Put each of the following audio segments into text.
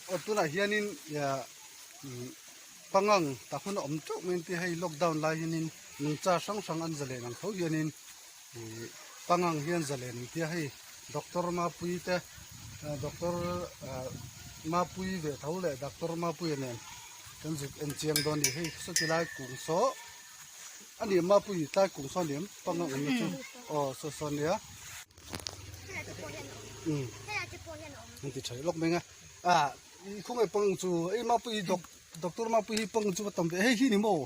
Aw tunah hianin pangang tak hun a awm teuh mai an ti a, hei lockdown lai hianin nungcha hrang hrang an zalen ang tho hianin ih pangang hi an zalen an ti a, hei doctor Mapuii te doctor Mapuii ve tho leh doctor Mapuia nen kan zuk en chiang dawn a ni, hei sawti lai kung saw a ni Mapuii tlai kung saw a ni em pangang awmna chu aw saw saw a nia. An ti tha lawk mai a a khawngaih pang chu ei mapui doc doctor mapui hi pang chu va tam ve hei hi ni maw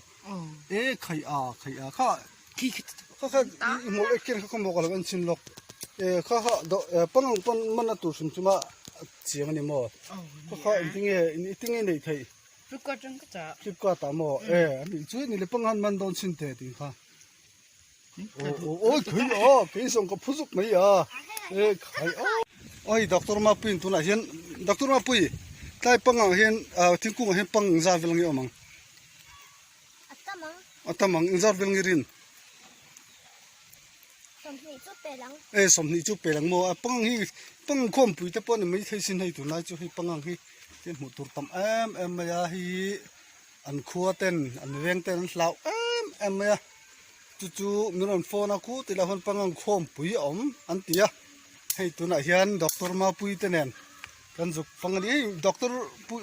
e khai a khai a kha kha kha i hmuh ek khian kha khaw maw ka lo en chhin lawk e kha kha pang ang pawn man a tur hrim chuma chiang a ni maw kha kha engtinge engtinge neih theih Flipkart atang ka chah Flipkart ah maw e ani chu ni le pang han man dawn chhin teh tih kha. Oi khui a kei zawng ka phu zuk mai a e khai a oi doctor mapui in tunah hian doctor mapui tlai pangah hian thingkung ah hian pang engzat vel nge awm ang a tam ang engzat vel nge rin e sawmhnih chu pel ang maw a pang hi pang khawmpui te pawh a ni maithei sin hei tunlai chu hei pangang hi thil hmuh tur tam em em mai a hei an khua ten an veng ten an hlau em em mai a chu chu min rawn phone a khu tih lah huan pangang khawmpui a awm an ti a hei tunah hian doctor Mapuii te nen kan zuk pang a ni hei doctor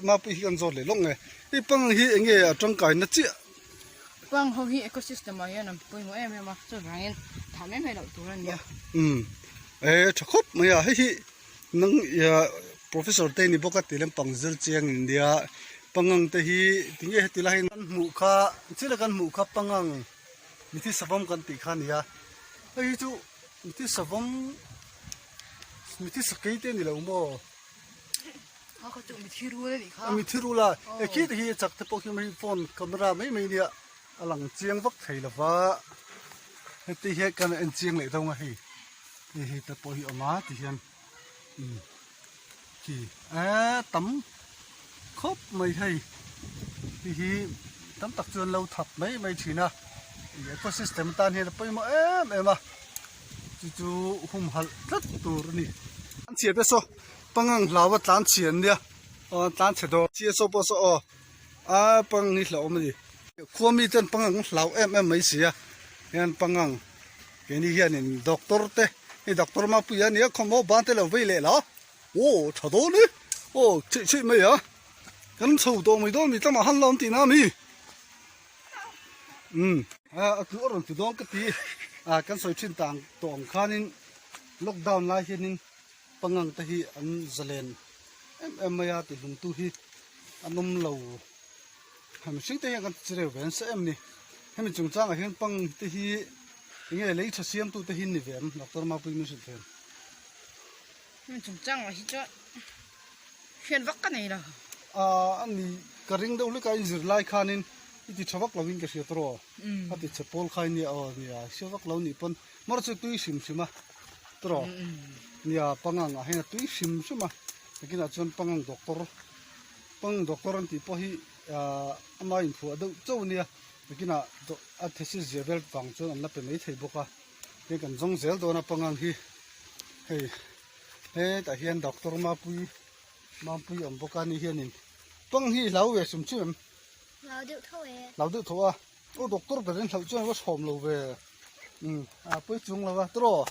Mapuii hi kan zawt leh lawk nge hei pangang hi eng nge a tangkai na chiah. Pang ho hi ecosystem ah hian an pawimawh em em a chuvangin thah mai mai loh tur a ni a. Umm e tha khawp mai a hei hi nang professor te ni bawk a ti lampang zir chiang in nia pangang te hi tinge heti lai hian kan hmuh kha chila kan hmuh kha pangang mithi savawm kan tih kha a ni a hei hi chu mithi savawm mithi sakei te a ni lo maw mithi rul a e khi te hi chak te pawh khi hei phone camera mai mai nia a lang chiang vak thei lo va heti hian kan en chiang leh dawn a hei. Hei hei te pawh hi a awm a tihian umm khi eee tam khawp mai hei hei hi tam tak chuan lo that mai mai thin a ih ecosystem atan hian a pawimawh em em a chu chu humhalh tlat tur a ni. Tlan chhia te saw pangang hlau a tlan chhia an nia aw an tlan chhe dawn chhia saw pawh saw aw a pangang hi hlauhawm a ni khua mi ten pangang hlau em em mai si a hian pangang. Keini hianin doctor te hei doctor Mapuia a nia khawmaw ban te lo vei leh la aw tha dawn e aw chih chih mai a kan chho tawh mai dawn mi tlangah han la awm tihna a mi umm a tlu a rawn ti dawn ka ti a kan sawi thin tang tawh ang khanin lockdown lai hianin pangang te hi an zalen em em mai a tihlumtu hi an awm lo. Hemi mihring te hian kan ti reu ve nasa em ni. Hemi chungchangah hian pang te hi enge lei tha siamtu te hi ni ve em Doctor Mapuii min hrilh thei. Hemi chungchangah hi chuan hriat vak ka nei lo. Aaa ani ka ring deuh hlek a inzir lai khanin i ti tha vak lovin ka hriat rawh. A ti chhe pawl kha nia aw nia hria vak lo nih pawn mawr chu tui hrim hrim a tawh nia pangang ah hian a tui hrim hrim a takinah chuan pangang doctor Pang doctor an tih pawh hi ahh ama inphuah deuh chauh a nia nakinah a thesis zia vel vang chuan an la pe mai thei bawk a hei kan zawng zel dawn a pangang hi hei hetah hian doctor Mapuii Mapuii awm bawk a ni hianin pang hi i hlau ve hrim hrim em? Hlau deuh tho e. Hlau deuh tho a aw doctor ber in hlauh chuan a va hrawm lo ve umm a pawi chung lo a tawh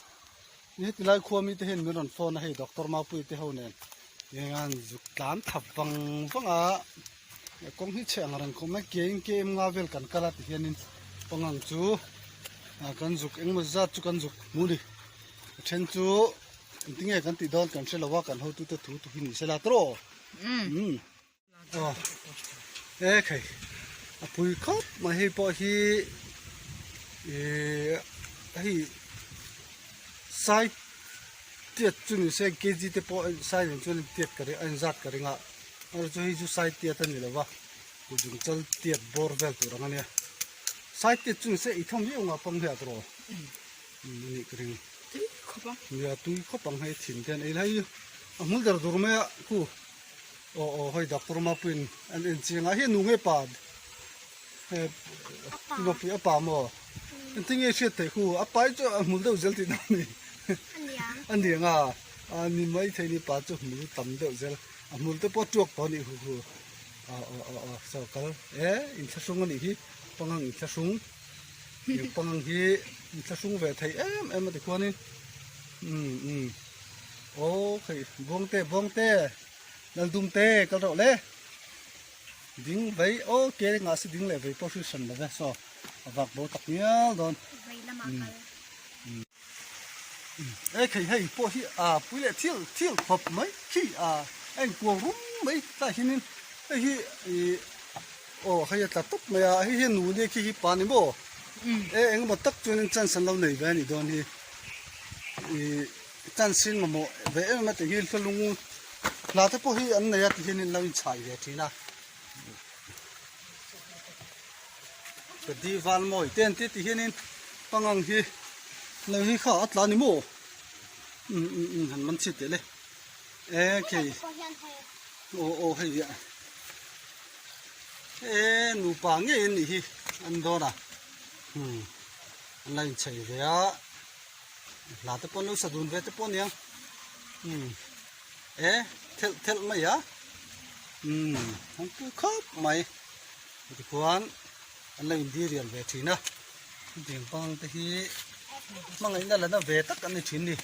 Ni heti lai khua mite hian min rawn phone a hei doctor Mapuii te ho nen engan zuk tlan thap vang vang a kawng hi chhe ang reng khawp mai ke in km nga vel kan kal a ti hianin kawng ang chu kan zuk engemaw zat chu kan zuk hmu ni a then chu engtinge kan tih dawn kan hre lo a kan hotute thu thu hi ni sela tawh umm. Aw e khai a pui khawp mai hei pawh hi ihh hei sai tiat chu ni se kg te pawh sai nen chuan tiat ka ring a inzat ka ring a erawh chu hei chu sai tiat a ni lo va kutdung chal tiat bawr vel tur ang a nia sai tiat chu ni se ei thawm viau ang a pang hiat rawh a nih ka ring nia tui khawp ang hei thin te an ei lai a hmul der dur mai a khu. Aw aw hei doctor Mapuiin an en chiang a hei nu nge pa he Mapui a pa maw engtin nge hriat theih khu a pa hi chu a hmul deuh zel tih na a ni a niang a a ni mai thei ni pa chu hmul tam deuh zel. A hmul te pawh a tuak tawh a nih hu hu. Aw aw aw aw saw kal e inthlahrung a nih hi pangang inthlahrung eng pangang hi inthlahrung ve thei em em a tikhuanin umm umm aw khei buangte buangte laldum te kal rawh le ding vei aw ke ngah si ding leh vei pawh hri hran lo ve saw a vak bo tak ngial dawn umm. E khei hei pawh hi a pui leh thil thil khawp mai khi a a inkuang rum mai tlai hianin hei hi ih aw hei a tla tawp mai a hei hi nu nia khi hi pa ni maw e engemaw tak chuanin chance an lo nei ve a nih dawn hi ih chance in mamawh ve em em a tih hi hlalung hla te pawh hi an nei a ti hian in lo inchhai ve thin a. Ka di val mawi te an ti ti hianin pangang hi nei hi kha a tla ni maw um um um han man chhi teh le e khei aw aw hei ah e nupa ngei an nih hi an dawn a um an la inchei ve a hla te pawh an lo sa dun ve te pawh a niang um e thelh thelh mai a um an pui khawp mai. Tikhuan an lo indirial ve thin a, hetiang pang te hi hmangaihna la na ve tak an ni thin ni.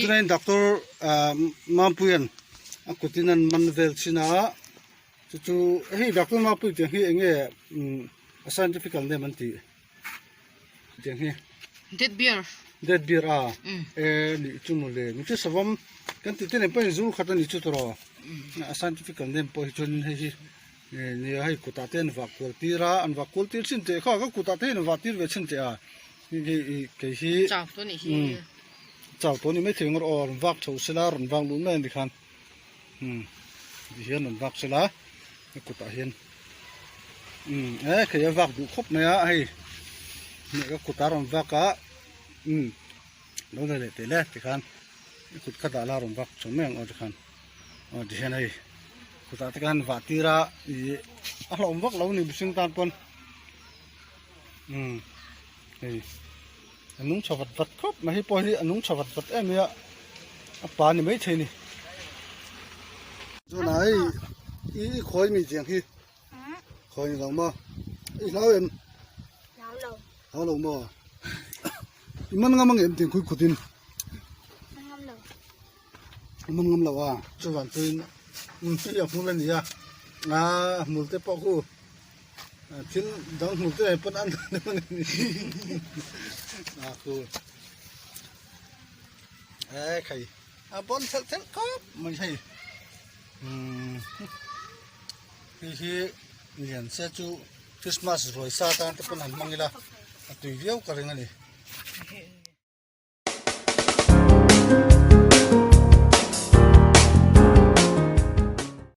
Tunah doctor Mampuia'n a kutin an man vel chin a, chu chu hei doctor Mampui tiang hi eng nge a scientific name an tih tiang hi. Dead bear. Dead bear a e nih chu mawle mi chu savam kan tih te nen pawh in zur khat a nih chu tawh a scientific name pawh hi chuan hei hi nia hei kutah te an vah kual tir a an vah kual tir chin teh kha ka kutah te hian an vah tir ve chin teh a hei hi kei hi chau tawh nih hi chau tawh nih maithei ang aw rawn vak chho sela rawn vak luh mai a ni khan umm ti hian rawn vak sela a kutah hian umm e khei a vak duh khawp mai a hei hmeh ka kutah a rawn vak a umm lo la leh teh le tikhan i kut kha dah la a rawn vak chho mai ang aw tikhan aw tihian hei kutah te khan vah tir a ih a hlauhawm vak lo a ni mihring tan pawn umm hei a nung tha vat vat khawp mai hei pawh hi a nung tha vat vat em mai a a pa ni maithei a ni tunah hei i khawi mi tiang hi khawi ni lo maw i hlau em hlau lo maw i man ngam ang em tiang khui khutin i man ngam lo a chuvan chuan hei a hmul a ni a a hmul te pawh khu thil dang hmul te pawn an a khu e khai a bon thelh thelh khawp mai hei umm hei hi lian se chu Christmas ruai sa tan te pawn han hmang ila a tui viau ka ring a ni.